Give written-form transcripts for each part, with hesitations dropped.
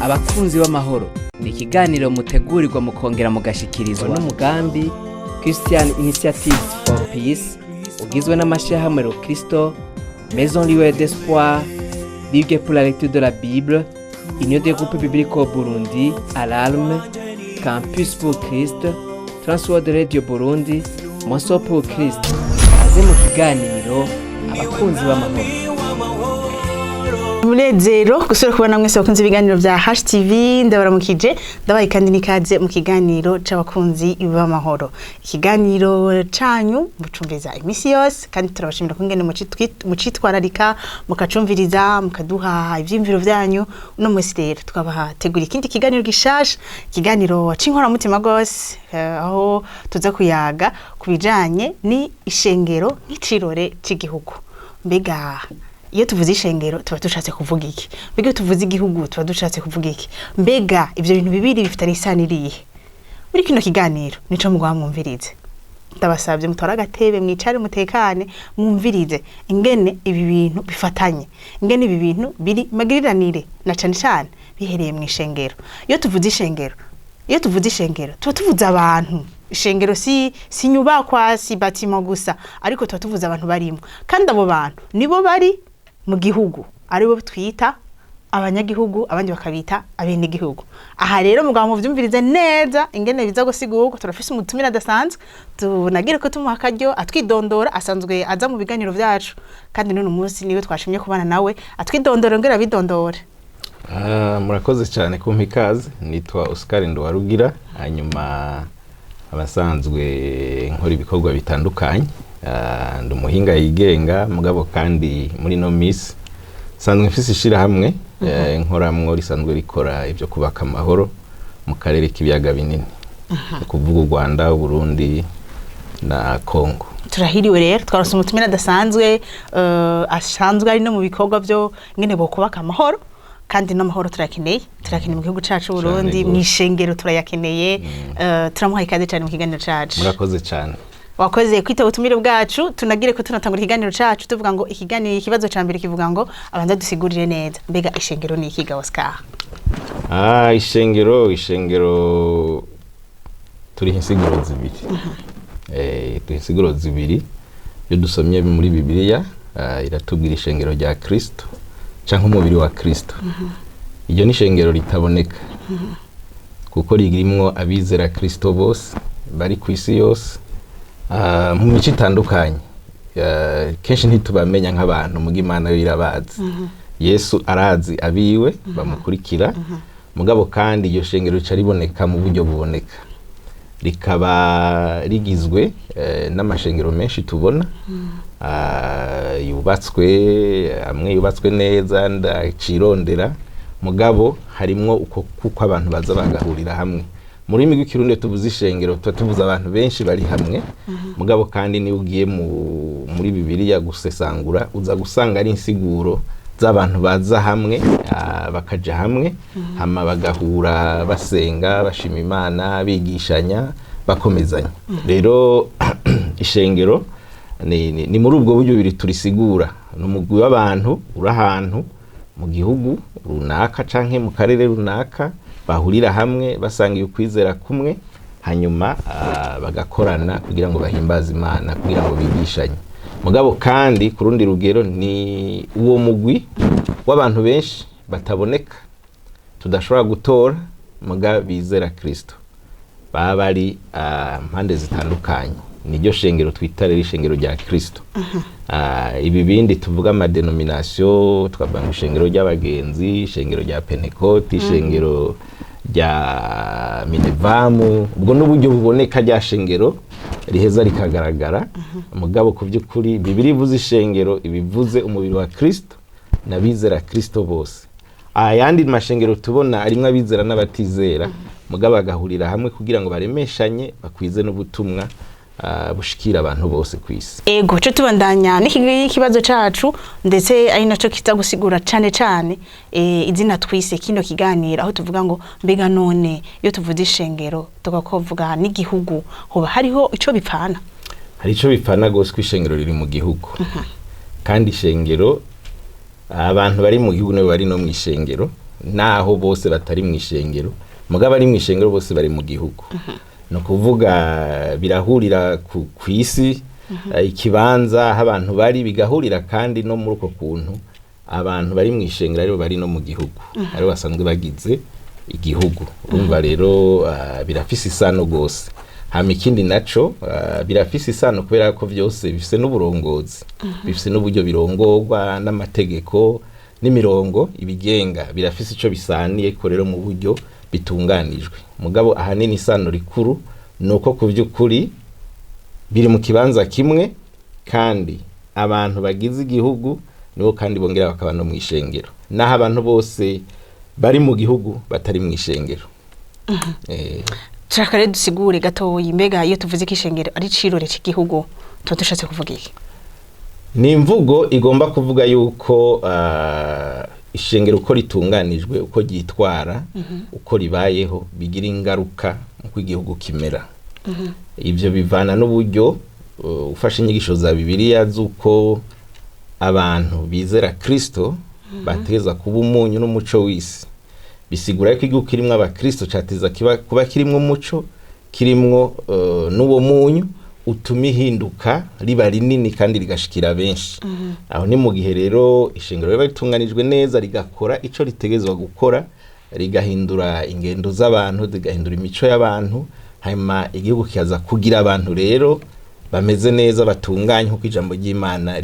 Abakunzi b'amahoro ni ikiganiro mutegurirwa mukongera mugashikirizwa n'umugambi Christian Initiative for Peace, ugizwe n'amashyirahamwe Rokristo, Maison Lueur d'Espoir, Ligue pour la lecture de la Bible, Union des groupes bibliques au Burundi, Alarme, Campus pour Christ, Transworld Radio Burundi, Moso pour Christ. Aze mu kiganiro Abakunzi b'amahoro. Umunezero gusubira kubona mwese bakunze ibiganiro bya HTV. Ndabaramukije, ndabaye kandi nikaze mu kiganiro c'abakunzi b'amahoro, ikiganiro canyu mucumviriza imisi yose, kandi turabashimira kungene mucitwararika, mukacumviriza, mukaduha ivyiyumviro vyanyu. Uno munsi rero twabategura ikindi kiganiro gishasha, ikiganiro c'inkoramutima gose, aho tuza kuyaga ku bijanye ni ishengero nk'icirore c'igihugu. Mbega iyo tuvuze ishengero tuba dushatse kuvuga iki? Mbega iyo tuvuze igihugu tuba dushatse kuvuga iki? Mbega ivyo bintu bibiri bifitanye isano irihe? Muri kino kiganiro nico mugwa mwumvirize. Ndabasabye mutore agatebe, mwicare, mutekane, mwumvirize ingene ibi bintu bifatanye, ingene ibi bintu biri magiriranire, na cane cane bihereye mu ishengero. Iyo tuvuze ishengero tuba tuvuze abantu. Ishengero si nyubakwa, si bâtiment gusa, ariko tuba tuvuze abantu barimo, kandi abo bantu nibo bari mu gihugu, aribo twita abanyagihugu, abandi bakabita abenegihugu. Aha rero mugabo muvyumvirize neza ingene biza gusigurwa. Turafise umutumire adasanzwe, tunagire ko tumuha akaryo atwidondora. Asanzwe aza mu biganiro vyacu, kandi n'uno munsi niwe twashimye kubana nawe. Atwidondora, ngera abidondore. Murakoze cyane kumpa ikaze. Nitwa Oscar Nduwarugira, hanyuma abasanzwe nkora ibikorwa bitandukanye. Ndi umuhinga yigenga, mugabo kandi muri no misi nsanzwe mfise ishirahamwe nkoramwo risanzwe rikora ibyo kubaka amahoro mu karere k'ibiyaga binini, ni kuvuga u Rwanda, Uburundi na Congo. Turahiriwe rero, twarose umutumire adasanzwe, asanzwe ari no mu bikorwa byo ngene bokubaka amahoro, kandi n'amahoro turayakeneye, turayakeneye mu gihugu cacu Burundi, gose. Mw'ishengero turayakeneye. Turamuhaye ikaze cyane mu kiganiro cacu. Murakoze cyane. Wakoze kwita ubutumire bwacu. Tunagire ko tunatangura ikiganiro cacu tuvuga ngo ikiganiro, ikibazo ca mbere kivuga ngo abanza dusigurire neza, mbega ishengero ni ikiga, Oscar? Ishengero turiho insiguro zibiri. Turiho insiguro zibiri. Iyo dusomye muri Bibiliya, iratubwira ishengero rya Kristo canke umubiri wa Kristo. Iryo ni ishengero ritaboneka, kuko ririmwo abizera Kristo bose bari ku isi yose, mu mico itandukanye. Kenshi ntitubamenya nk'abantu, muga Imana yo irabazi. Yesu arazi abiwe bamukurikira. Mugabo kandi iryo shengero rica riboneka mu buryo buboneka, rikaba rigizwe n'amashengero menshi tubona, yubatswe, amwe yubatswe neza ndacirondera, mugabo harimwo uko kuko abantu baza bagahurira hamwe. Mu rurimi rw'Ikirundi tuvuze ishengero tuba tuvuze abantu benshi bari hamwe. Mugabo kandi niyo ugiye muri Bibiliya gusesangura, uza gusanga ari insiguro z'abantu baza hamwe, bakaja hamwe, hama bagahura, basenga, bashima Imana, bigishanya, bakomezanya. Rero ishengero ni muri ubwo buryo bubiri turisigura: ni umugwi w'abantu uri ahantu mu gihugu runaka canke mu karere runaka, bahurira hamwe basangiye ukwizera kumwe, hanyuma bagakorana kugira ngo bahimbaze Imana, kugira ngo bigishanye. Mugabo kandi ku rundi rugero ni uwo mugwi w'abantu benshi bataboneka, tudashobora gutora, muga bizera Kristo, baba bari mpande zitandukanye. Niryo shengero twita rero ishengero rya Kristo. Ibi bindi tuvuga, ama dénominations, twavuga ngo ishengero ry'abagenzi, ishengero rya Pentecote, ishengero rya Minevamu, ubwo n'uburyo buboneka rya shengero riheza rikagaragara. Mugabo ku by'ukuri Bibiri ivuze ishengero ibivuze umubiri wa Kristo n'abizera Kristo bose. Ayandi mashengero tubona arimwo abizera n'abatizera, mugabo bagahurira hamwe kugira ngo baremeshanye, bakwize n'ubutumwa bushikira abantu bose ku isi. Ego, cyo tubandanya n'ikibazo cacu, ndetse ari naco kiza gusigura cane cane izina twise kino kiganiro, aho tuvuga ngo mbega none iyo tuvuze ishengero tukakovuga n'igihugu, hoba hariho ico bipfana? Hari ico bipfana gose, ko ishengero riri mu gihugu, kandi ishengero abantu bari mu gihugu nibo bari no mu ishengero. Naho bose batari mu ishengero, mugabo ari mu ishengero bose bari mu gihugu. Ni ukuvuga birahurira ku isi, ikibanza aho abantu bari bigahurira, kandi no muri uko kuntu abantu bari mu ishengero aribo bari no mu gihugu, aribo basanzwe bagize igihugu. Urumva rero birafise isano rwose. Hama ikindi naco, birafise isano kubera ko vyose bifise n'uburongozi, bifise n'uburyo birongorwa n'amategeko n'imirongo ibigenga. Birafise ico bisaniye ko rero mu buryo bitunganijwe. Mugabo ahanini isano rikuru ni uko ku vy'ukuri biri mu kibanza kimwe, kandi abantu bagize igihugu nibo kandi bongera bakaba no mu ishengero, naho abantu bose bari mu gihugu batari mu ishengero. Turashaka rero dusigure gatoyi, mbega iyo tuvuze ko ishengero ari icirore c'igihugu, tuba dushatse kuvuga iki? Ni imvugo igomba kuvuga yuko ishengero uko ritunganijwe, uko ryitwara, uko ribayeho, bigira ingaruka uko igihugu kimera. Ibyo bivana n'uburyo ufashe inyigisho za Bibiliya z'uko abantu bizera Kristo bateza kuba umunyu n'umuco w'isi. Bisigura ko igihugu kirimwo abakristo cateza kuba kirimwo umuco, kirimwo n'uwo munyu utuma ihinduka riba rinini kandi rigashikira benshi. Aho ni mu gihe rero ishengero riba ritunganijwe neza, rigakora ico ritegezwa gukora, rigahindura ingendo z'abantu, rigahindura imico y'abantu, hanyuma igihugu kikaza kugira abantu rero bameze neza, batunganye nk'uko ijambo ry'Imana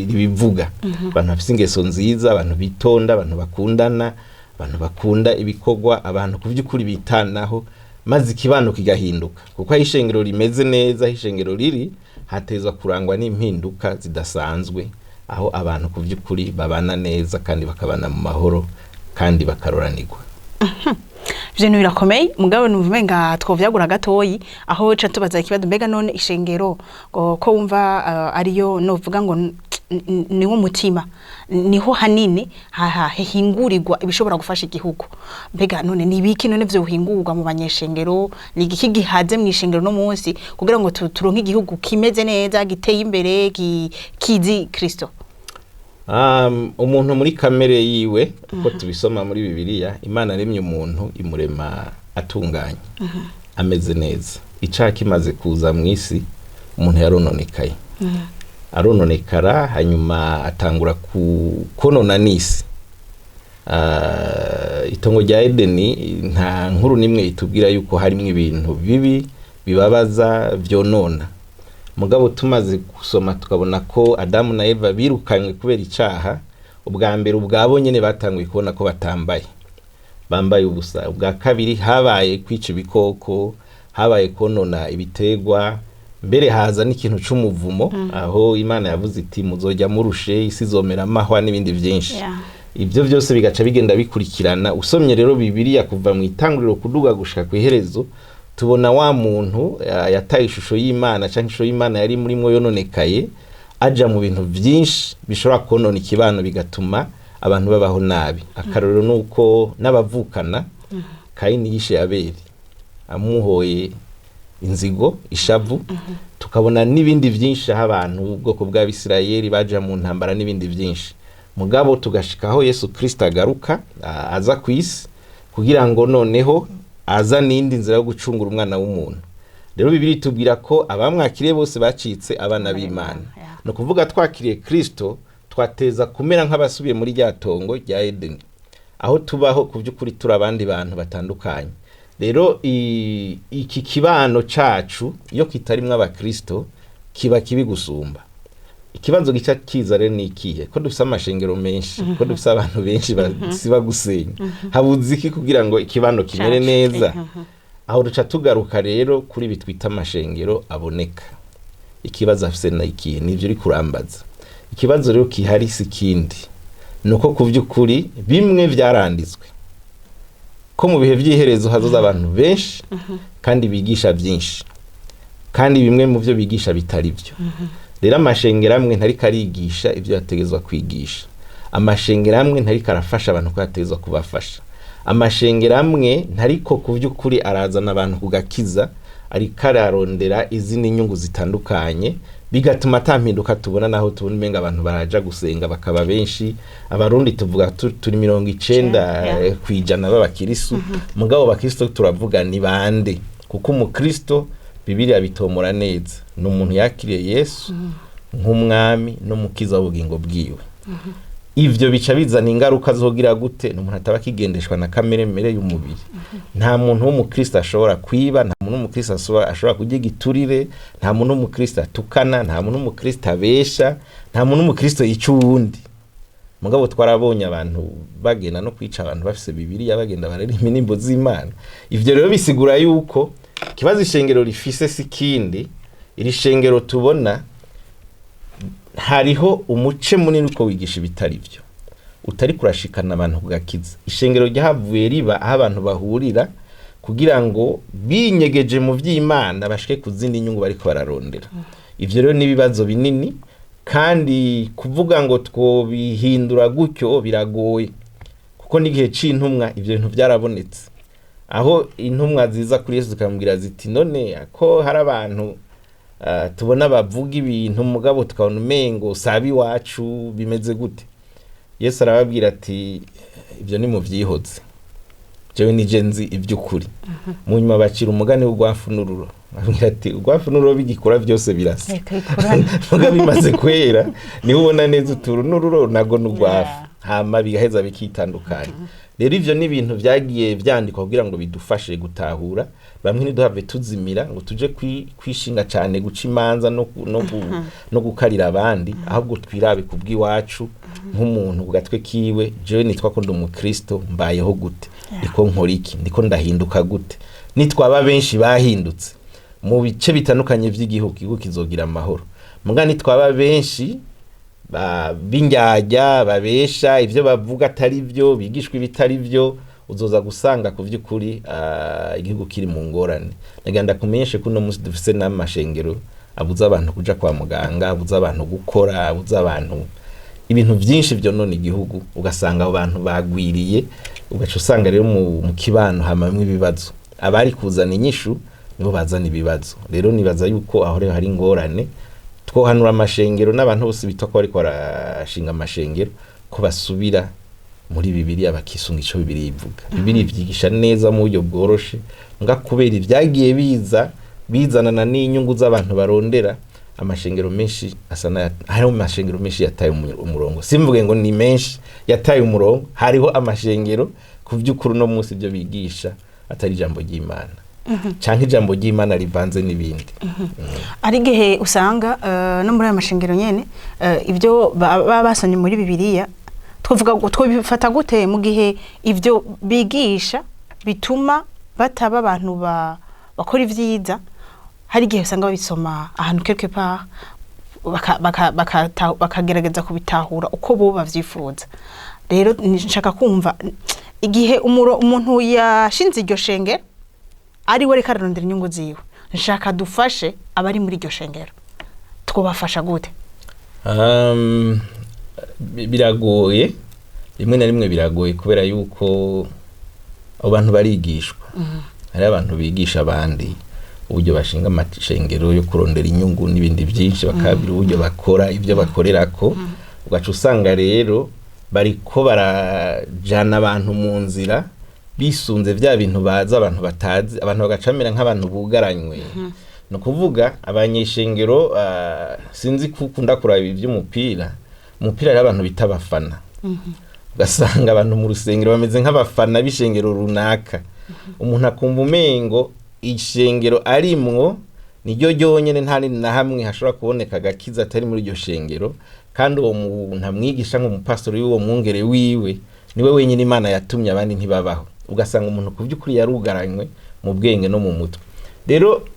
ribivuga, abantu bafise ingeso nziza, abantu bitonda, abantu bakundana, abantu bakunda ibikorwa, abantu ku by'ukuri bitanaho, maze ikibano kigahinduka. Kuko aho ishengero rimeze neza, aho ishengero riri hatezwa kurangwa n'impinduka zidasanzwe, aho abantu ku by'ukuri babana neza kandi bakabana mu mahoro kandi bakaroranirwa. Ivyo bintu birakomeye, mugabo numva umenga twovyagura gatoyi, aho ca tubaza ikibazo: mbega none ishengero ngo ko wumva ariyo novuga ngo niwo mutima, niho hanini hingurirwa ibishobora gufasha igihugu, mbega none ni ibiki none vyohingurwa mu banyeshengero? Ni igiki gihaze mu ishengero no munsi kugira ngo turonke igihugu kimeze neza, giteye imbere, kizi Kristo? Umuntu muri kamere yiwe, uko tubisoma muri Bibiliya, Imana aremye umuntu imurema atunganye, ameze neza. Icaha kimaze kuza mu isi, umuntu yarononekaye, arononekara, hanyuma atangura konona n'isi. Itongo rya Edeni, nta nkuru nimwe itubwira yuko harimwo ibintu bibi bibabaza vyonona. Mugabo tumaze gusoma tukabona ko Adamu na Eva birukanywe kubera icaha. Ubwa mbere ubwabo nyene batanguye kubona ko batambaye, bambaye ubusa. Ubwa kabiri habaye kwica ibikoko, habaye konona ibitegwa, mbere haza n'ikintu c'umuvumo, aho Imana yavuze iti: "Muzojya murushe, isi izomera amahwa", n'ibindi vyinshi. Ibyo byose bigaca bigenda bikurikirana. Usomye rero Bibiliya kuva mu itanguriro kuduga gushika ku iherezo, tubona wa muntu yataye ishusho y'Imana, canke ishusho y'Imana yari murimwo yononekaye, aja mu bintu vyinshi bishobora konona ikibano, bigatuma abantu babaho nabi. Akarorero ni uko n'abavukana, Kayini yishe Abeli amuhoye inzigo, ishavu. Tukabona n'ibindi byinshi aho abantu ubwoko bw'Abisirayeli baja mu ntambara n'ibindi byinshi. Mugabo tugashikaho Yesu Kristo agaruka, aza ku isi kugira ngo noneho aza n'indi nzira yo gucungura umwana w'umuntu. Rero Bibiliya itubwira ko abamwakiriye bose bacitse abana b'Imana. Ni ukuvuga twakiriye Kristo, twateza kumera nk'abasubiye muri rya tongo rya Edeni, aho tubaho ku by'ukuri turi abandi bantu batandukanye. Rero iki kibano cacu iyo kitarimwo abakristo kiba kibi gusumba. Ikibazo gica kiza rero ni ikihe? Ko dufise amashengero menshi, ko dufise abantu benshi basiba gusenya, habuze iki kugira ngo ikibano kimere Cacu. neza? Aho duca tugaruka rero kuri ibi twita amashengero aboneka. Ikibazo afise na ikihe? Nivyo uri kurambaza. Ikibazo rero kihari si kindi, ni uko ku by'ukuri bimwe vyaranditswe ko mu bihe vy'iherezo hazoza abantu benshi kandi bigisha byinshi, kandi bimwe mu byo bigisha bitari byo. Rero amashengero amwe ntariko arigisha ibyo yategezwa kwigisha, amashengero amwe ntariko arafasha abantu ko yategezwa kubafasha, amashengero amwe ntariko ku by'ukuri arazana abantu ku gakiza, ariko ararondera izindi nyungu zitandukanye. Bigatuma ata mpinduka tubona, naho tubona umenga abantu baraja gusenga bakaba benshi. Abarundi tuvuga turi 90 kwijana b'abakirisu. Mugabo bakristo turavuga ni bande? Kuko umukristo, Bibiliya bitomora neza, ni umuntu yakiriye Yesu nk'umwami n'umukiza w'ubugingo bwiwe. Ivyo bica bizana ingaruka zogira gute? Ni umuntu ataba akigendeshwa na kamere mere y'umubiri. Nta muntu w'umukristo ashobora kwiba, nta muntu w'umukristo ashobora kurya igiturire, nta muntu w'umukristo atukana, nta muntu w'umukristo abesha, nta muntu w'umukristo yica uwundi. Mugabo twarabonye abantu bagenda no kwica abantu bafise Bibiliya, bagenda bararirimba indirimbo z'Imana. Ivyo rero bisigura yuko ikibazo ishengero rifise si kindi. Iri shengero tubona hariho umuce munini uko wigisha ibitari byo, utari kurashikana abantu ku gakiza. Ishengero ryahavuye riba aho abantu bahurira kugira ngo binyegeje mu by'Imana bashike ku zindi nyungu bariko bararondera. Ivyo rero ni ibibazo binini, kandi kuvuga ngo twobihindura gutyo biragoye, kuko n'igihe c'intumwa ivyo bintu byarabonetse, aho intumwa ziza kuri Yesu zikamubwira ziti: "None ko hari abantu tubona bavuga ibintu, mugabo tukabona umengo sabi iwacu, bimeze gute?" Yesu arababwira ati: "Ibyo ni muvyihoze, jewe nije nzi iby'ukuri." Mu nyuma bacira umugani w'urwafu n'ururo, ababwira ati: "Urwafu n'ururo bigikura byose birasa, Reka bikurane. muga bimaze kwera niho ubona neza uturu n'ururo nago n'urwafu, hama bigaheza bikitandukanya." Rero ivyo ni ibintu vyagiye vyandikwa kugira ngo bidufashe gutahura bamwe, ntiduhave tuzimira ngo tuje kwishinga cane guca imanza no gukarira abandi, ahubwo twirabe kubw'iwacu nk'umuntu ku gatwe kiwe: jewe nitwa ko ndi umukristo, mbayeho gute? Ndiko nkora iki? Ndiko ndahinduka gute? Nitwaba benshi bahindutse mu bice bitandukanye vy'igihugu, igihugu kizogira amahoro. Muga nitwaba benshi b'indyarya, babesha, ibyo bavuga atari byo, bigishwa ibitari byo, uzoza gusanga ku by'ukuri igihugu kiri mu ngorane. Nagira ndakumenyeshe ko uno munsi dufise n'amashengero abuza abantu kuja kwa muganga, abuza abantu gukora, abuza abantu ibintu byinshi byonona igihugu. Ugasanga abo bantu bagwiriye, ugaca usanga rero mu kibano hamamwo ibibazo. Abari kuzana inyishu nibo bazana ibibazo. Rero nibaza yuko aho rero hari ingorane. Twohanura amashengero n'abantu bose bitwa ko bariko barashinga amashengero ko basubira muri Bibiliya, bakisunga ico Bibiliya ivuga. Bibiliya ivyigisha neza mu buryo bworoshe, mbwa kubera ibyagiye biza bizanana n'inyungu z'abantu barondera, amashengero menshi asa hariho amashengero menshi yataye umurongo. Simvuge ngo ni menshi yataye umurongo, hariho amashengero ku by'ukuri uno munsi ibyo bigisha atari ijambo ry'Imana, canke ijambo ry'Imana rivanze n'ibindi. Ari igihe usanga no muri ayo mashengero nyene ibyo baba basomye muri Bibiliya, twavuga ngo twabifata gute mu gihe ibyo bigisha bituma bataba abantu bakora ibyiza? Hari igihe usanga babisoma ahantu quelque part, bakagerageza kubitahura uko bo bavyifuza. Rero nshaka kumva igihe umuntu yashinze iryo shengero ari we ariko ararondera inyungu ziwe, nshaka dufashe abari muri iryo shengero, twobafasha gute? Biragoye, rimwe na rimwe biragoye, kubera yuko abo bantu barigishwa. Hari abantu bigisha abandi uburyo bashinga amashengero yo kurondera inyungu n'ibindi byinshi, bakabira uburyo bakora ibyo bakorerako. Ugaca usanga rero bariko barajana abantu mu nzira bisunze bya bintu bazi, abantu batazi, abantu bagacamira nk'abantu bugaranywe. Ni ukuvuga abanyeshengero, sinzi ko ukunda kuraba iby'umupira. Umupira rero abantu bita abafana, ugasanga abantu mu rusengero bameze nk'abafana b'ishengero runaka. Umuntu akumva umengo ishengero arimwo niryo ryonyene, nta na hamwe hashobora kuboneka agakiza atari muri iryo shengero. Kandi uwo muntu amwigisha nk'umupastori w'uwo mwungere wiwe niwe wenyine Imana yatumye, abandi ntibabaho. Ugasanga umuntu ku by'ukuri yarugaranywe mu bwenge no mu mutwe. Rero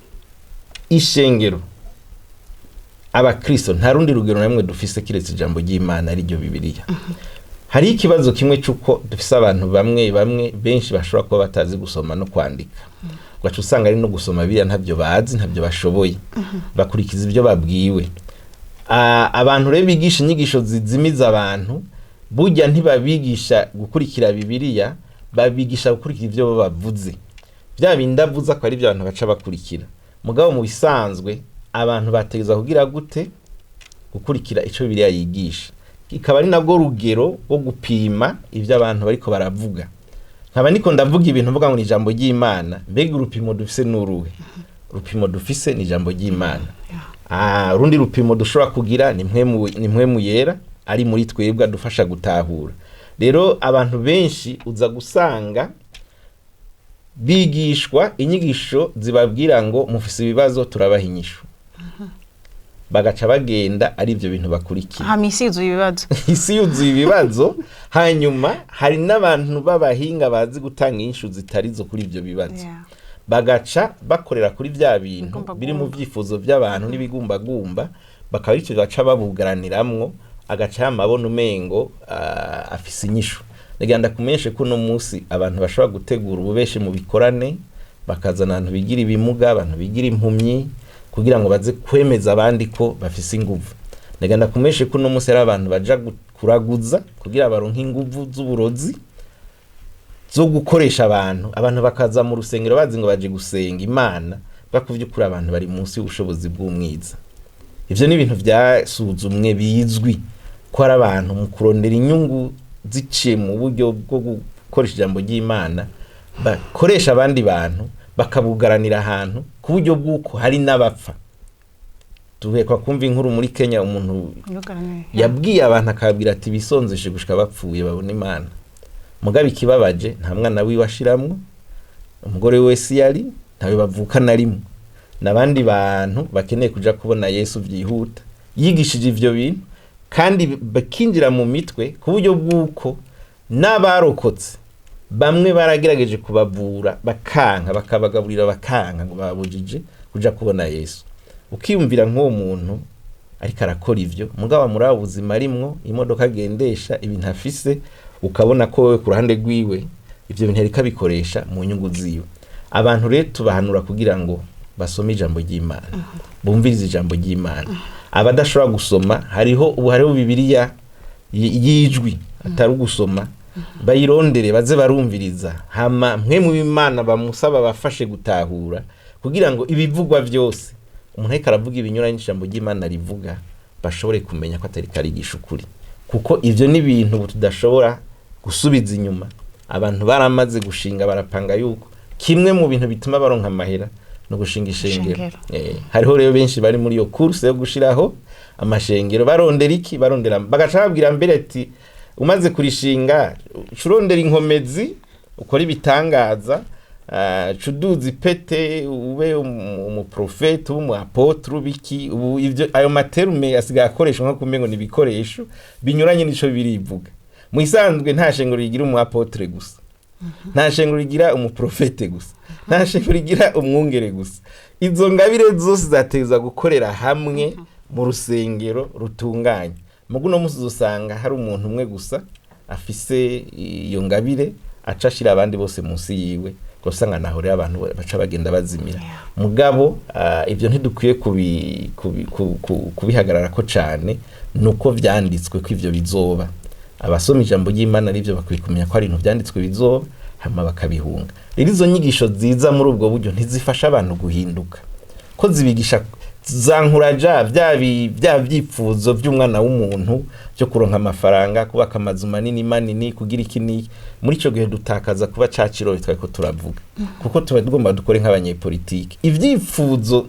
ishengero, abakristo, nta rundi rugero na rumwe dufise kiretse ijambo ry'Imana, ari ryo Bibiliya. Hari ikibazo kimwe cy'uko dufise abantu bamwe bamwe benshi bashobora kuba batazi gusoma no kwandika, ugaca usanga ari no gusoma biriya ntabyo bazi, ntabyo bashoboye, bakurikiza ibyo babwiwe. Abantu rero bigisha inyigisho zizimiza abantu, burya ntibabigisha gukurikira Bibiliya, babigisha gukurikira ibyo bo bavuze. Bya bindi avuze akaba ari byo abantu baca bakurikira. Mugabo mu bisanzwe Abantu bategerezwa kugira gute? Gukurikira ico Bibiliya yigisha, ikaba ari nabwo rugero rwo gupima ivyo abantu bariko baravuga. Nkaba niko ndavuga ibintu mvuga ngo ni ijambo ry'Imana, mbega urupimo dufise n'uruhe? Urupimo dufise ni ijambo ry'Imana. Urundi rupimo dushobora kugira ni Mpwemu Yera ari muri twebwe, adufasha gutahura. Rero abantu benshi uza gusanga bigishwa inyigisho zibabwira ngo mufise ibibazo, turabaha inyishu, bagaca bagenda ari ibyo bintu bakurikira. Hama isi yuzuye ibibazo. Isi yuzuye ibibazo. Hanyuma hari n'abantu b'abahinga bazi gutanga inyishu zitari zo kuri ibyo bibazo, bagaca bakorera kuri bya bintu Bigumbagumba. biri mu byifuzo by'abantu n'ibigumbagumba, bakaba aricyo baca babugaraniramwo, agaca yamabona umengo afise inyishu. Ndagira ndakumenyeshe ko uno munsi abantu bashobora gutegura ububeshi mu bikorane, bakazana abantu bigira ibimuga, abantu bigira impumyi, kugira ngo baze kwemeza abandi ko bafise inguvu. Ndagira ndakumenyeshe ko uno munsi hari abantu baja kuraguza kugira baronke inguvu z'uburozi zo gukoresha abantu. Abantu bakaza mu rusengero bazi ngo baje gusenga Imana, bakuvyukuri abantu bari munsi y'ubushobozi bw'umwiza. Ivyo ni ibintu vyasuzumwe, bizwi ko hari abantu mu kurondera inyungu ziciye mu buryo bwo gukoresha ijambo ry'Imana bakoresha abandi bantu, bakabugaranira ahantu ku buryo bw'uko hari n'abapfa. Duhekwa kumva inkuru muri Kenya, umuntu yabwiye abantu akababwira ati bisonzeshe gushika bapfuye babone Imana. Mugabe ikibabaje, nta mwana wiwe ashiramwo, umugore we si yari, ntawe bavuka na rimwe, n'abandi bantu bakeneye kuja kubona Yesu byihuta. Yigishije ivyo bintu kandi bakinjira mu mitwe ku buryo bw'uko n'abarokotse bamwe baragerageje kubavura bakanka, bakabagaburira bakanka, ngo babujije kuja kubona Yesu. Ukiyumvira nk'uwo muntu ariko arakora ivyo, mugabo muri abo buzima arimwo, imodoka agendesha, ibintu afise, ukabona ko wewe ku ruhande rwiwe ivyo bintu ariko abikoresha mu nyungu ziwe. Abantu rero tubahanura kugira ngo basome ijambo ry'Imana, bumvirize ijambo ry'Imana. Abadashobora gusoma, hariho ubu hariho Bibiliya y'ijwi atari ugusoma, bayirondere baze barumviriza, hama Mpwemu w'Imana bamusaba bafashe gutahura, kugira ngo ibivugwa byose umuntu ariko aravuga ibinyuranye n'ijambo ry'Imana rivuga bashobore kumenya ko atari karigisha ukuri, kuko ivyo ni ibintu ubu tudashobora gusubiza inyuma. Abantu baramaze gushinga, barapanga yuko kimwe mu bintu bituma baronka amahera no gushinga ishengero. Ishengero. Hariho rero benshi bari muri iyo course yo gushiraho amashengero. Barondera iki? Barondera, bagaca babwira mbere ati umaze kurishinga curondera inkomezi, ukora ibitangaza, cuduza ipete, ube umuprofete, ube umu apôtre, biki. Ubu ivyo ayo ma termes asigaye akoreshwa nko kumengo ni ibikoresho binyuranye n'ico birivuga. Mu isanzwe nta shengero rigira umu apôtre gusa, nta shengero rigira umuprofete gusa, nta shengero rigira umwungere gusa. Izo ngabire zose zateza gukorera hamwe mu rusengero rutunganye. Mugu no musi uzosanga hari umuntu umwe gusa afise iyo ngabire, aca ashira abandi bose munsi yiwe, ugasanga naho rero abantu baca bagenda bazimira. Mugabo ibyo ntidukwiye kubihagararako cane, nuko vyanditswe ko ivyo bizoba. Abasoma ijambo ry'Imana arivyo bakwiye kumenya ko hari ibintu vyanditswe bizoba, hama bakabihunga. Rero izo nyigisho ziza muri ubwo buryo ntizifasha abantu guhinduka, ko zibigisha zankuraja bya byipfuzo by'umwana w'umuntu byo kuronka amafaranga, kubaka amazu manini manini, kugira iki n'iki. Muri ico gihe dutakaza kuba ca kirori twariko turavuga, kuko tuba tugomba dukore nk'abanyepolitike. Ivyifuzo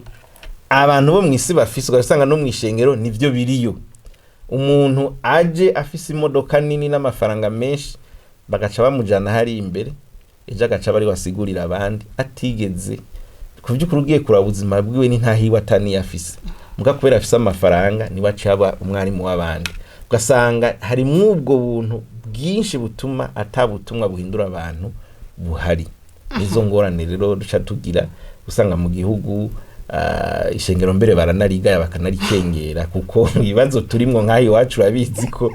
abantu bo mw'isi bafise, ugasanga no mw'ishengero nivyo biriyo. Umuntu aje afise imodoka nini n'amafaranga menshi, bagaca bamujana hari imbere, ejo agaca bari wasigurira abandi, atigeze ku by'ukuri ugiye kuraba ubuzima bwiwe ni ntahiwe ataniye afise, muga kubera afise amafaranga niwe aca aba umwarimu w'abandi. Ugasanga harimwo ubwo buntu bwinshi butuma ata butumwa buhindura abantu buhari. Nizo ngorane rero duca tugira, usanga mu gihugu ishengero mbere baranarigaya bakanarikengera, kuko ibibazo turimwo nk'aha iwacu urabizi ko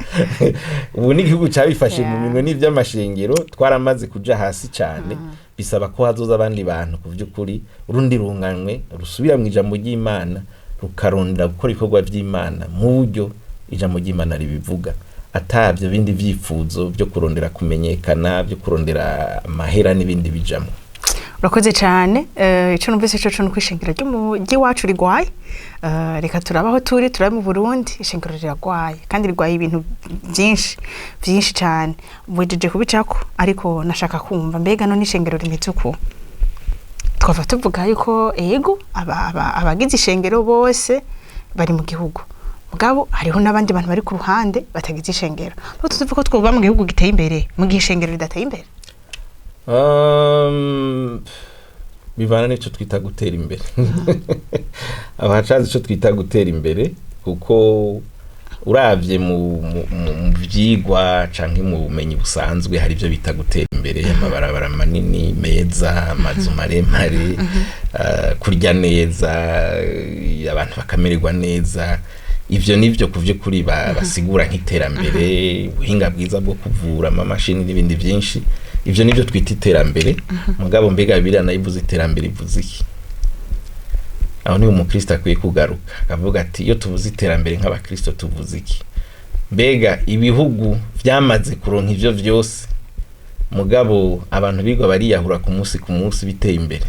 ubu n'igihugu cabifashe mu minwe n'ivy'amashengero, twaramaze kuja hasi cane. Bisaba ko hazoza abandi bantu ku vy'ukuri, urundi runganwe rusubira mu ijambo ry'Imana, rukarondera gukora ibikorwa vy'Imana mu buryo ijambo ry'Imana ribivuga, atavyo bindi vyifuzo vyo kurondera kumenyekana, vyo kurondera amahera n'ibindi bijamwo. Urakoze cyane. Ico numvise cyo nuko ishengero ry'iwacu rigwaye. Reka turabaho turi turabe mu Burundi, ishengero riragwaye kandi rigwaye ibintu byinshi byinshi cyane. Mwejeje kubicako, ariko nashaka kumva mbega none ishengero rimeze uku, twava tuvuga yuko ego abagize ishengero bose bari mu gihugu, mugabo hariho n'abandi bantu bari ku ruhande batagize ishengero. Bo tuvuga ko twoba mu gihugu giteye imbere mu gihe ishengero ridateye imbere? Bivana n'icyo twita gutera imbere. Abacazi icyo twita gutera imbere, kuko uravye mu vyigwa canke mu bumenyi busanzwe, hari ibyo bita gutera imbere: amabarabara manini meza, amazu maremare, kurya neza, abantu bakamererwa neza. Ivyo nivyo ku vy'ukuri basigura nk'iterambere, ubuhinga bwiza bwo kuvura, amamashini n'ibindi byinshi. Ivyo nivyo twita iterambere. Mugabo mbega Bibiliya nayo ivuze iterambere, ivuze iki? Aho niho umukristo akwiye kugaruka akavuga ati: "Iyo tuvuze iterambere nk'abakristo, tuvuze iki?" Mbega ibihugu vyamaze kuronka ivyo vyose, mugabo abantu bigwa bariyahura ku munsi ku munsi, biteye imbere?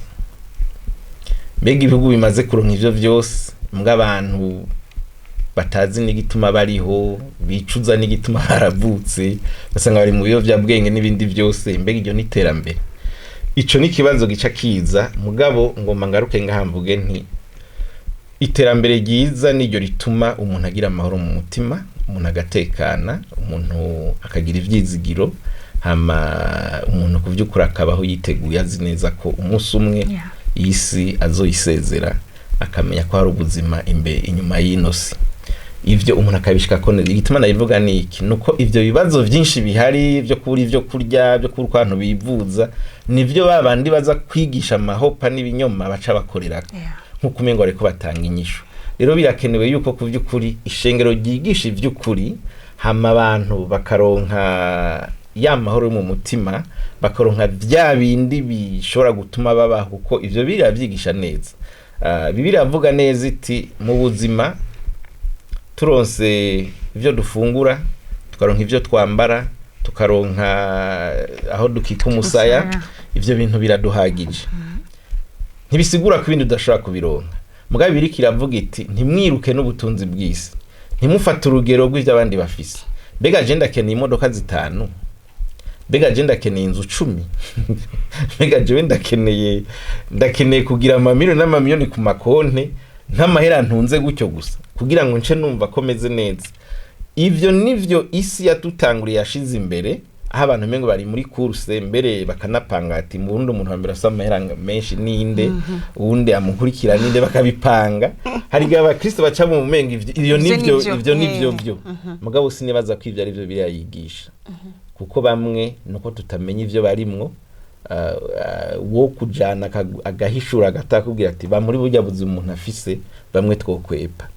Mbega ibihugu bimaze kuronka ivyo vyose, mbwa abantu batazi n'igituma bariho, bicuza n'igituma baravutse, basanga bari mu biyovyabwenge n'ibindi byose, mbega iryo ni iterambere? Ico ni ikibazo gica kiza. Mugabo ngomba ngaruke ngaha mvuge nti iterambere ryiza niryo rituma umuntu agira amahoro mu mutima, umuntu agatekana, umuntu akagira ivyizigiro, hama umuntu ku vy'ukuri akabaho yiteguye, azi neza ko umunsi umwe iyi si azoyisezera, akamenya ko hari ubuzima inyuma y'ino si. Ivyo umuntu akabishikako neza. Igituma nabivuga ni iki? Nuko ivyo bibazo vyinshi bihari vyo kubura ivyo kurya, vyo kubura uko abantu bivuza, nivyo babandi baza kwigisha amahopa n'ibinyoma baca bakorerako, nk'uko umengo bariko batanga inyishu. Rero birakenewe yuko ku vy'ukuri ishengero ryigisha ivy'ukuri, hama abantu bakaronka ya mahoro yo mu mutima, bakaronka vya bindi bishobora gutuma babaho, kuko ivyo biriya vyigisha neza. Bibiliya iravuga neza iti mu buzima turonse ivyo dufungura, tukaronka ivyo twambara, tukaronka aho dukika umusaya, Umusaya. ivyo bintu biraduhagije. Ntibisigura ko ibindi udashobora kubironka. Mugabo biriko iravuga iti ntimwiruke n'ubutunzi bw'isi, ntimufate urugero rw'ivyo abandi bafise. Mbega je ndakeneye imodoka zitanu? Mbega je ndakeneye inzu 10? Mbega jewe ndakeneye kugira amamiliyoni n'amamiliyoni ku makonte nk'amahera ntunze gutyo gusa kugira ngo nce numva ko meze neza? Ivyo nivyo isi yadutanguriye, yashize imbere, aho abantu umengo bari muri course, mbere bakanapanga ati mu Burundi umuntu wa mbere afise amahera menshi ninde, uwundi amukurikira ninde, bakabipanga. Hari igihe abakristo baca mu mengo ivyo Ivyo nivyo, nivyo. ivyo nivyo Eh. byo. Mugabo sinibaza ko ivyo ari byo biriya yigisha, kuko bamwe nuko tutamenya ivyo barimwo. Wo kujana agahishura agatakubwira ati ba muri burya buzima umuntu afise, bamwe twokwepa.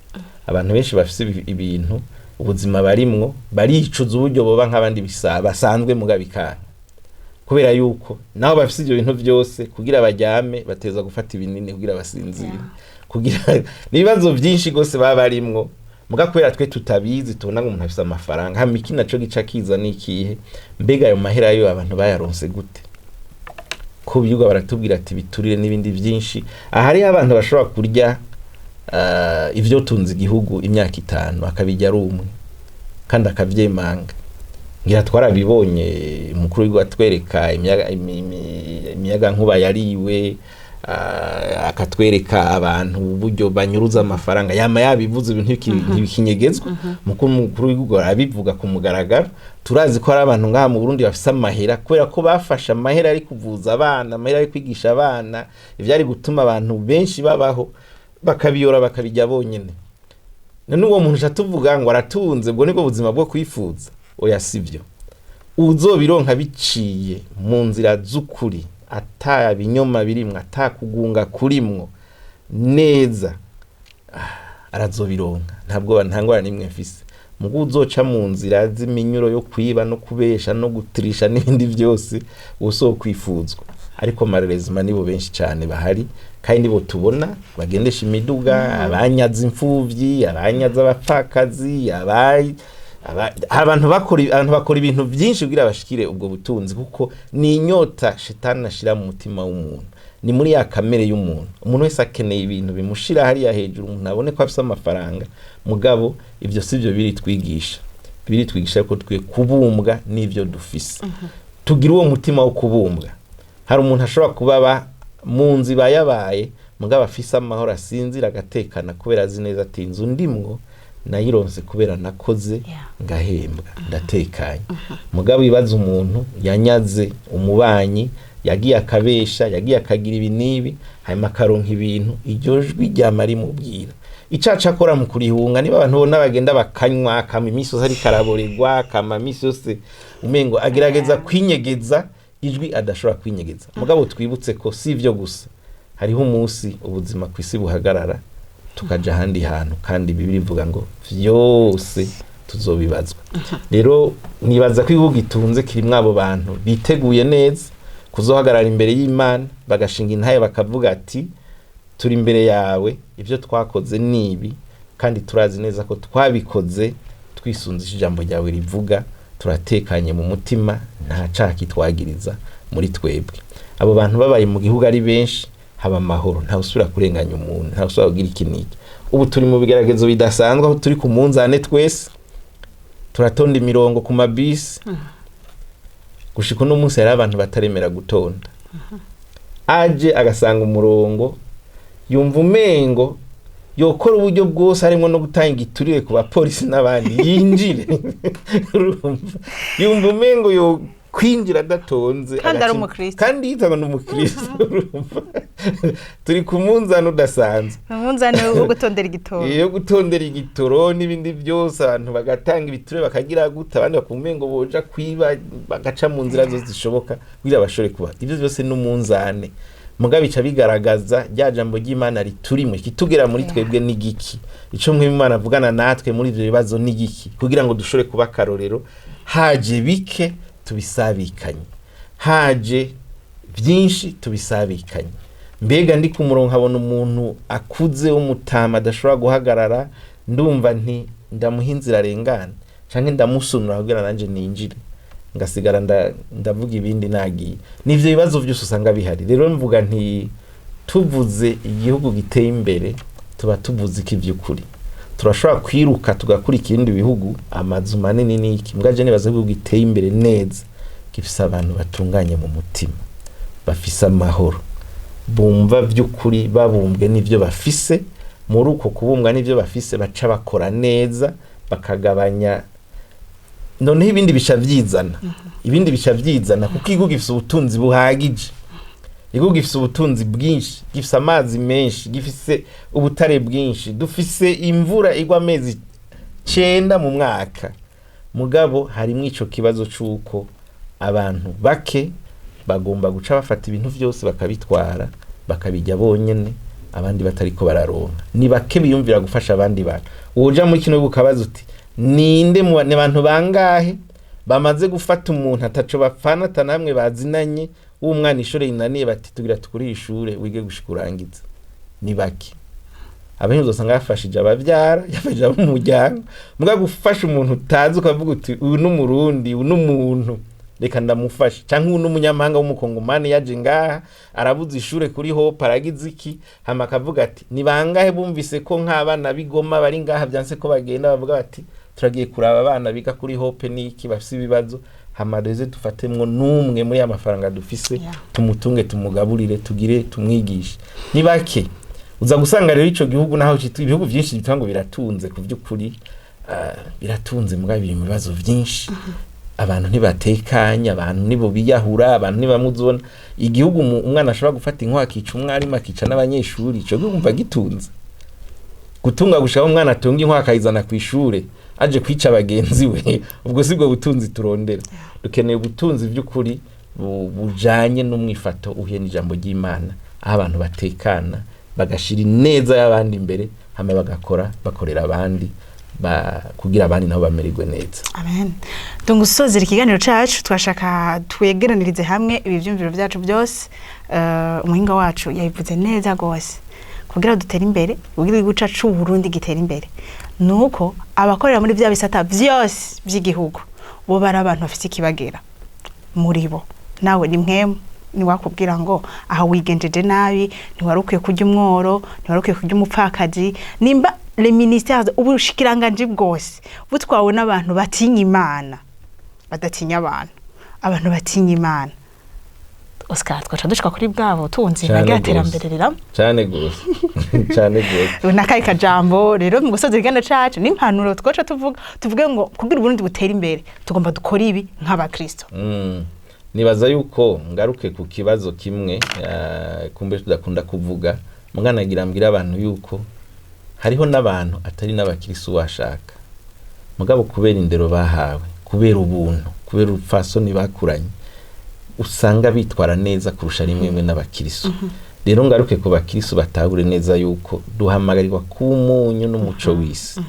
Abantu benshi bafise ibintu, ubuzima barimwo baricuza uburyo boba nk'abandi basanzwe, muga bikanga, kubera yuko naho bafise ivyo bintu vyose, kugira baryame bateza gufata ibinini kugira basinzire, kugira n'ibibazo vyinshi gose baba barimwo. Muga kubera twe tutabizi, tubona ngo umuntu afise amafaranga. Hama iki naco gica kiza ni ikihe? Mbega ayo mahera yo abantu bayaronse gute? Ko birirwa baratubwira ati biturire n'ibindi byinshi. Aha hariho abantu bashobora kurya ivyo tunze igihugu imyaka 5, akabijya ari umwe kandi akavyemanga. Ngira twarabibonye, umukuru w'igihugu atwereka imiyaga nkuba yariwe, akatwereka abantu uburyo banyuruza amafaranga. Yama yabivuze, ibintu ntibikinyegezwa. Mukuru w'igihugu arabivuga ku mugaragaro. Turazi ko hari abantu ngaha mu Burundi bafise amahera kubera ko bafashe amahera ari kuvuza abana, amahera ari kwigisha abana, ivyari gutuma abantu benshi babaho, bakabiyora bakabijya bonyene. None uwo muntu uca tuvuga ngo aratunze, ubwo nibwo buzima bwo kwifuza? Oya, sivyo. Uzobironka biciye mu nzira z'ukuri, ata binyoma birimwo, ata kugunga kurimwo neza, arazobironka, ntabwo nta ngorane n'imwe mfise. Mugu uzoca mu nzira z'iminyuro yo kwiba no kubesha no gutirisha n'ibindi byose, uwo si uwo kwifuzwa. Ariko marerezima nibo benshi cyane bahari, kandi nibo tubona bagendesha imiduga, abanyaza imfuvyi, abanyaza abapfakazi, Abantu bakora ibintu byinshi kugira bashikire ubwo butunzi, kuko ni inyota shetani ashira mu mutima w'umuntu, ni muri ya kamere y'umuntu. Umuntu wese akeneye ibintu bimushira hariya hejuru, umuntu abone ko afise amafaranga. Mugabo ibyo si byo biri twigisha. Biri twigisha ko twe kubumbwa n'ibyo dufise, tugira uwo mutima wo kubumbwa. Hari umuntu ashobora kuba aba mu nzu iba yabaye, mugabo afise amahoro, asinzira agatekana, kubera azi neza ati inzu ndimwo nayironse kubera nakoze, ngahembwa, ndatekanye. Mugabo ibaza umuntu yanyaze umubanyi, yagiye akabesha, yagiye akagira ibi n'ibi, hanyuma akaronka ibintu, iryo jwi ryama rimubwira icaca akora mu kurihunga. Niba abantu bona bagenda bakanywa, akama iminsi yose ariko araborerwa, akama iminsi yose umengo agerageza kwinyegeza ijwi adashobora kwinyegeza. Mugabo twibutse ko si ibyo gusa, hariho umunsi ubuzima ku isi buhagarara, tukaja ahandi hantu, kandi Bibiliya ivuga ngo vyose tuzobibazwa. Rero nibaza ko igihugu gitunze kirimwo abo bantu biteguye neza kuzohagarara imbere y'Imana, bagashinga intahe, bakavuga ati turi imbere yawe, ibyo twakoze ni ibi, kandi turazi neza ko twabikoze twisunze ijambo ryawe rivuga, turatekanye mu mutima, nta caha kitwagiriza muri twebwe. Abo bantu babaye mu gihugu ari benshi, haba amahoro, ntawe usubira kurenganya umuntu, ntawe usubira kugira iki n'iki. Ubu turi mu bigeragezo bidasanzwe, aho turi ku munzane, twese turatonda imirongo ku mabisi. Gushika uno munsi hari abantu bataremera gutonda, aje agasanga umurongo, yumva umengo yokora uburyo bwose, harimo no gutanga igiturire ku bapolisi n'abandi, yinjire. Urumva, yumva umengo yo kwinjira adatonze. Kandi ari umukristo. Kandi yitwa ni umukristo. Urumva, turi ku munzani udasanzwe. Umunzani wo gutondera igitoro. Iyo gutondera igitoro n'ibindi byose, abantu bagatanga ibiturire, bakagira gute, abandi bakumva ngo boja kwiba, bagaca mu nzira zose zishoboka kugira bashobore kuba. Ibyo byose n'umunzane, muga bica bigaragaza rya jambo ry'Imana riturimo, ikitugera muri twebwe n'igiki, ico mwe Imana avugana natwe muri ivyo bibazo n'igiki, kugira ngo dushobore kuba akarorero. Haje bike, tubisabikanye; haje byinshi, tubisabikanye. Mbega ndi ku murongo, nkabona umuntu akuze w'umutama adashobora guhagarara, ndumva nti ndamuha inzira arengana, canke ndamusunura kugira nanje ninjire, ngasigara ndavuga ibindi nagiye. Nivyo bibazo byose usanga bihari. Rero mvuga nti tuvuze igihugu giteye imbere, tuba tuvuze iki vy'ukuri? Turashobora kwiruka tugakurikira ibindi bihugu, amazu manini n'iki, mbwa je nibaza ko igihugu giteye imbere neza gifise abantu batunganye mu mutima, bafise amahoro, bumva by'ukuri babumbwe n'ivyo bafise. Muri uko kubumbwa n'ivyo bafise, baca bakora neza, bakagabanya, noneho ibindi bica vyizana. Ibindi bica vyizana, kuko igihugu gifise ubutunzi buhagije, igihugu gifise ubutunzi bwinshi, gifise amazi menshi, gifise ubutare bwinshi, dufise imvura igwa amezi 9 mu mwaka. Mugabo harimwo ico kibazo c'uko abantu bake bagomba guca bafata ibintu vyose bakabitwara, bakabijya bonyene, abandi batariko bararonka. Ni bake biyumvira gufasha abandi bantu. Woja muri kino gihugu ukabaza uti ninde mu ni bantu bangahe bamaze gufata umuntu ataco bapfana, atanamwe bazinanye, w'umwana ishure rinaniye, bati tugira tukurihe ishure wige gushika urangiza? Ni bake. Abenshi uzosanga yafashije abavyara, yafashije abo mu muryango, muga gufasha umuntu utazi, ukavuga uti uyu ni Umurundi, uyu ni umuntu, reka ndamufashe, canke uyu ni umunyamahanga w'umukongomani yaje ngaha, arabuze ishure kuri Hope, aragize iki, hama akavuga ati ni bangahe bumvise ko nk'abana b'Igoma bari ngaha vyanse ko bagenda, bavuga bati turagiye kuraba abana biga kuri Hope n'iki, bafise ibibazo, hama reze dufatemwo n'umwe muri ya mafaranga dufise, tumutunge, tumugaburire, tugire tumwigishe? Ni bake. Uza gusanga rero ico gihugu, naho ibihugu vyinshi bitwa ngo biratunze, ku vy'ukuri biratunze, mugabo biri mu bibazo vyinshi. Abantu ntibatekanye, abantu nibo biyahura, abantu ntibamuzona. Igihugu umwana ashobora gufata inkuba akica umwarimu, akica n'abanyeshuri, ico gihugu umva gitunze? Gutunga gushaka umwana atunga inkuba akayizana ku ishure aje kwica bagenzi we, ubwo sibwo butunzi turondera. Dukeneye ubutunzi by'ukuri bujanye n'umwifato uhuye n'ijambo ry'Imana, aho abantu batekana, bagashira ineza y'abandi imbere, hama bagakora bakorera abandi kugira abandi nabo bamererwe neza. Amen. Tungusozera ikiganiro cacu, twashaka twegeranirize hamwe ibi vyumviro vyacu byose. Umuhinga wacu yabivuze neza gose. Kugira dutere imbere, kugira igihugu cacu c'Uburundi gitere imbere, nuko abakorera muri vya bisata vyose vy'igihugu bo bari abantu bafise ikibagera muri bo. Nawe ni mwemu ntiwakubwira ngo aha wigenjeje nabi, ntiwari ukwiye kurya umworo, ntiwari ukwiye kurya umupfakazi. Nimba le ministère, ubushikiranganji bwose butwawe n'abantu batinya Imana, badatinya abantu, abantu batinya Imana, Oscar, twaca dushika kuri bwabo tunzi Cane nagira gose. terambere riramo. Cane gose, cane gose. Nakaye kajambo rero mu gusoza ikiganiro cacu n'impanuro twaca tuvuga, tuvuge ngo kugira Uburundi butere imbere tugomba dukora ibi nk'abakristo. Nibaza yuko ngaruke ku kibazo kimwe kumbe tudakunda kuvuga, muganagira mbwira abantu yuko hariho n'abantu atari n'abakirisu washaka, mugabo kubera indero bahawe, kubera ubuntu, kubera urupfasoni bakuranye, usanga bitwara neza kurusha rimwe rimwe n'abakirisu. Rero ngaruke ku bakirisu, batahure neza yuko duhamagarirwa kuba umunyu n'umuco w'isi.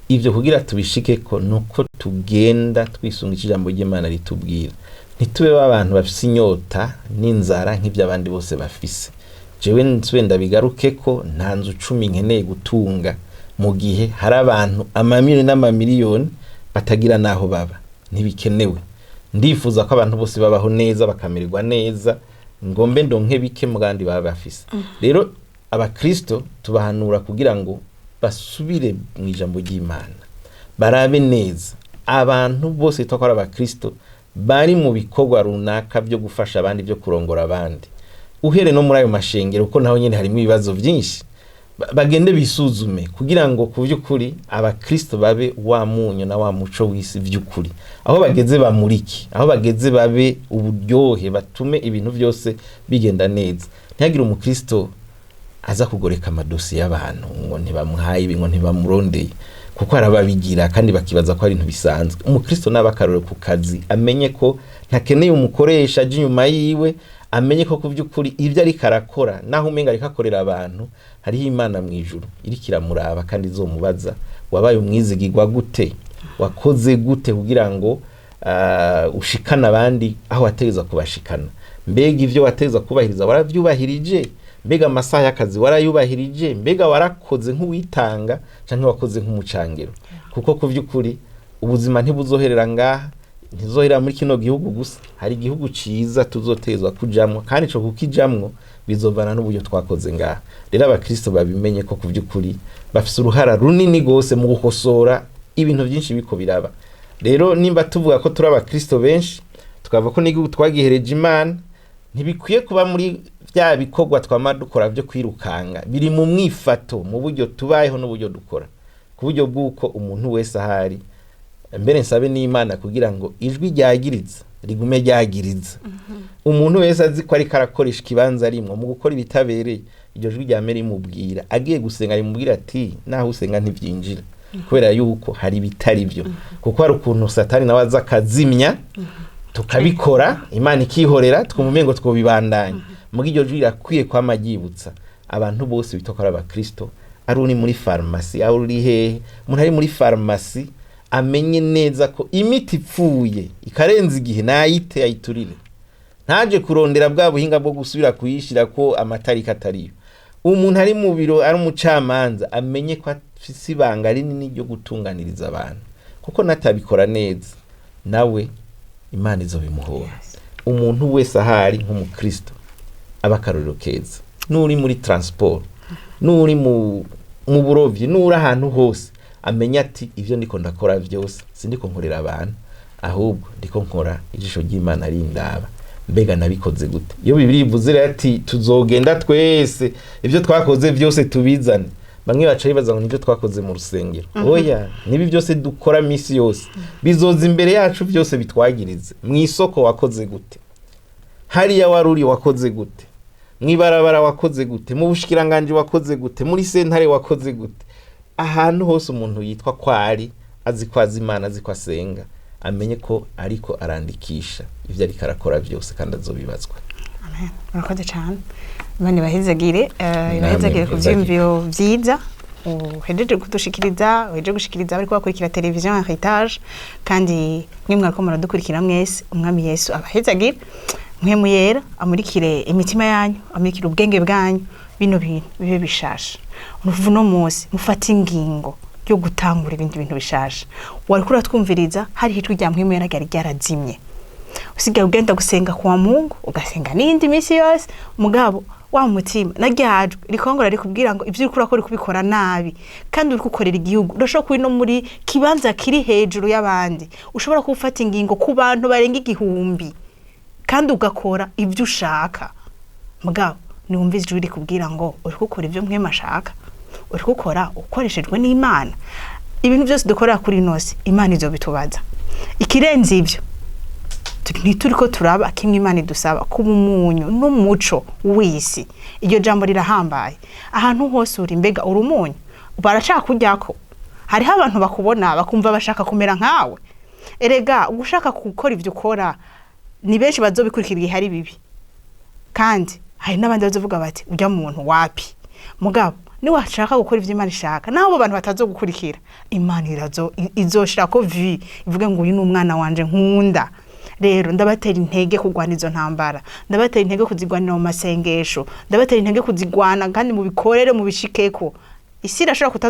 Ibyo kugira tubishike ko nuko tugenda twisunga ijambo ry'Imana ritubwira, ntitube abantu bafise inyota n'inzara nk'ibyo abandi bose bafise. Jewe nsubire ndabigaruke ko nta nzu 10 nkeneye gutunga mu gihe hari abantu amamiliyoni n'amamiliyoni batagira n'aho baba. Ntibikenewe. Ndifuza ko abantu bose babaho neza, bakamererwa neza, ngombe ndonke bike mu bandi baba bafise. Rero abakristo tubahanura kugira ngo basubire mu ijambo ry'Imana, barabe neza abantu bose bitwa ko ari abakristo bari mu bikorwa runaka byo gufasha abandi, byo kurongora abandi, uhere no muri ayo mashengero, kuko naho nyine harimo ibibazo byinshi. Bagende bisuzume kugira ngo ku by'ukuri abakristo babe wa munyu na wa muco w'isi by'ukuri. Aho bageze bamurike, aho bageze babe uburyohe, batume ibintu byose bigenda neza. Ntihagire umukristo aza kugoreka amadosiye y'abantu ngo ntibamuhaye ibi, ngo ntibamurondeye, kuko arababigira kandi bakibaza ko ari ibintu bisanzwe. Umukristo naba akarore ku kazi, amenye ko ntakeneye umukoresha aje inyuma yiwe, amenye ko ku by'ukuri ibyo ariko arakora, naho umenga ariko akorera abantu, hariho Imana mu ijuru iriko iramuraba kandi izomubaza: wabaye umwizigirwa gute? Wakoze gute kugira ngo ushikane abandi aho wategeza kubashikana? Mbega ibyo wategeza kubahiriza waravyubahirije? Mbega amasaha y'akazi warayubahirije? Mbega warakoze nk'uwitanga canke wakoze nk'umucangero? Kuko ku by'ukuri ubuzima ntibuzoherera ngaha, ntizoherera muri kino gihugu gusa. Hari igihugu ciza tuzotezwa kujamwo, kandi ico kukijamwo bizovana n'uburyo twakoze ngaha. Rero abakristo babimenye ko ku by'ukuri bafise uruhara runini gose mu gukosora ibintu byinshi biko biraba. Rero nimba tuvuga ko turi abakristo benshi, tukavuga ko n'igihugu twagihereje Imana, ntibikwiye kuba muri bya bikorwa twama dukora byo kwirukanga. Biri mu mwifato, mu buryo tubayeho n'uburyo dukora, ku buryo bw'uko umuntu wese ahari. Mbere nsabe n'Imana kugira ngo ijwi ryagiriza rigume ryagiriza umuntu wese azi ko ariko arakoresha ikibanza arimwo mu gukora ibitabereye. Iryo jwi ryame rimubwira, agiye gusenga rimubwira ati: naho usenga ntibyinjira, kubera yuko hari ibitari byo. Kuko hari ukuntu Satani nawe aza akazimya, tukabikora, Imana ikihorera, twumva umengo twobibandanya. Muga iryo jwi rirakwiye kwama ryibutsa abantu bose bitwa ko ari abakristo, ari uri muri farumasi, ari uri hehe. Umuntu ari muri farumasi amenye neza ko imiti ipfuye ikarenza igihe nayite ayiturire, ntaje kurondera bwa buhinga bwo gusubira kuyishira ko amatariki atariyo. Umuntu ari mu biro, ari umucamanza, amenye ko afise ibanga rinini ryo gutunganiriza abantu, kuko natabikora neza nawe Imana izobimuhora. Umuntu wese ahari nk'umukristo aba akarorero keza, n'uri muri transport, n'uri mu burovyi, n'uri ahantu hose, amenye ati: ibyo ndiko ndakora byose sindiko nkorera abantu, ahubwo ndiko nkora ijisho ry'Imana rindaba. Mbega nabikoze gute? Iyo Bibiliya ivuze rero ati tuzogenda twese, ibyo twakoze byose tubizane, bamwe baca bibaza ngo nibyo twakoze mu rusengero. Oya, nibi byose dukora misi yose bizoza imbere yacu, byose bitwagirize. Mu isoko wakoze gute? Hariya wari uri wakoze gute? Mw'ibarabara wakoze gute? Mu bushikiranganji wakoze gute? Muri sentare wakoze gute? Ahantu hose umuntu yitwa ko ari, azi ko azi Imana, azi ko asenga, amenye ko ariko arandikisha ibyo ariko arakora byose kandi azobibazwa. Amen. Murakoze cyane. Imana ibahezagire, ibahezagire ku Namwe. vyiyumviro vyiza uhejeje kudushikiriza, uhejeje gushikiriza abariko bakurikira televiziyo Heritage, kandi mwe mwariko muradukurikira mwese, Umwami Yesu abahezagire. Mpwemu Yera amurikire imitima yanyu, amurikire ubwenge bwanyu. Bino bintu bibe bishasha. Uno munsi mufate ingingo yo gutangura ibindi bintu bishasha. Wariko uratwumviriza, hari ijwi rya Mpwemu Yera ryari ryarazimye. Usigaye ugenda gusenga kwa Mungu, ugasenga n'iyindi minsi yose, mugabo wa mutima naryajwe rikongora rikubwira ngo ibyo uriko urakora kubikora nabi, kandi uri gukorera igihugu. Urashobora kuba no muri kibanza kiri hejuru y'abandi, ushobora gufata ingingo ku bantu barenga 1000, kandi ugakora ibyo ushaka. Mugabo niwumva ijwi rikubwira ngo uri gukora ibyo Mpwemu ashaka, uri gukora ukoreshejwe n'Imana. Ibintu byose dukorera kuri ino si, Imana izobitubaza. Ikirenze ibyo, ntituriko turaba kimwe Imana idusaba, kuba umunyu n'umuco w'isi. Iryo jambo rirahambaye. Ahantu hose uri, mbega uri umunyu? Barashaka kujyako. Hariho abantu bakubona bakumva bashaka kumera nkawe. Erega ugushaka gukora ibyo ukora, ni benshi bazobikurikira igihe ari bibi, kandi hari n'abandi bazovuga bati: "Ujya muntu wapi?" Mugabo niwashaka gukora ivyo Imana ishaka, naho abo bantu batazogukurikira, Imana irazo izoshirako vi ivuge ngo: "Uyu ni umwana wanje nkunda." Rero ndabatera intege kurwana izo ntambara, ndabatera intege kuzigwanira mu masengesho, ndabatera intege kuzigwana kandi mubikorere, mubishikeko. Isi irashobora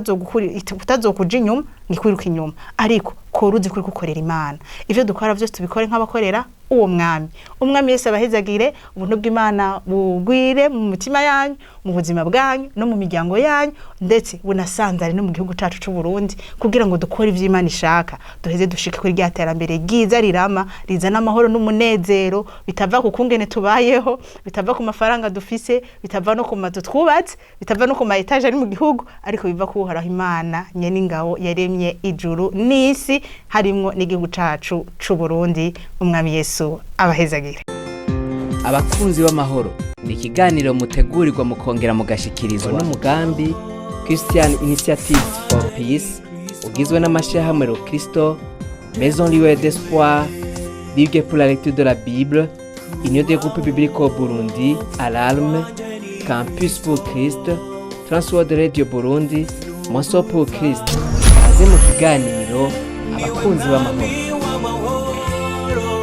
kutazokuja inyuma, ngikwiruka inyuma, ariko kora uzi kuri gukorera Imana. Ivyo dukora vyose tubikore nk'abakorera uwo mwami. Umwami Yesu abahezagire. Ubuntu bw'Imana bugwire mu mutima yanyu, mu buzima bwanyu no mu miryango yanyu, ndetse bunasanzare no mu gihugu cacu c'u Burundi, kugira ngo dukore ivyo Imana ishaka, duheze dushike kuri rya terambere ryiza rirama, rizana amahoro n'umunezero, bitava ku kungene tubayeho, bitava ku mafaranga dufise, bitava no ku mazu twubatse, bitava no ku ma étages ari mu gihugu, ariko biva ku Uhoraho Imana nyen'ingabo yaremye ijuru n'isi, harimwo n'igihugu cacu c'u Burundi. Umwami Yesu abahezagire. Abakunzi b'amahoro ni ikiganiro mutegurirwa mukongera mugashikirizwa n'umugambi Christian Initiatives for Peace, ugizwe n'amashyirahamwe Rokristo, Maison Lieu d'Espoir, Ligue pour la lecture de la Bible, Union des groupes bibliques au Burundi, Alarme, Campus pour Christ, Transworld Radio Burundi, Moso pour Christ. Kaze mu kiganiro Abakunzi b'amahoro.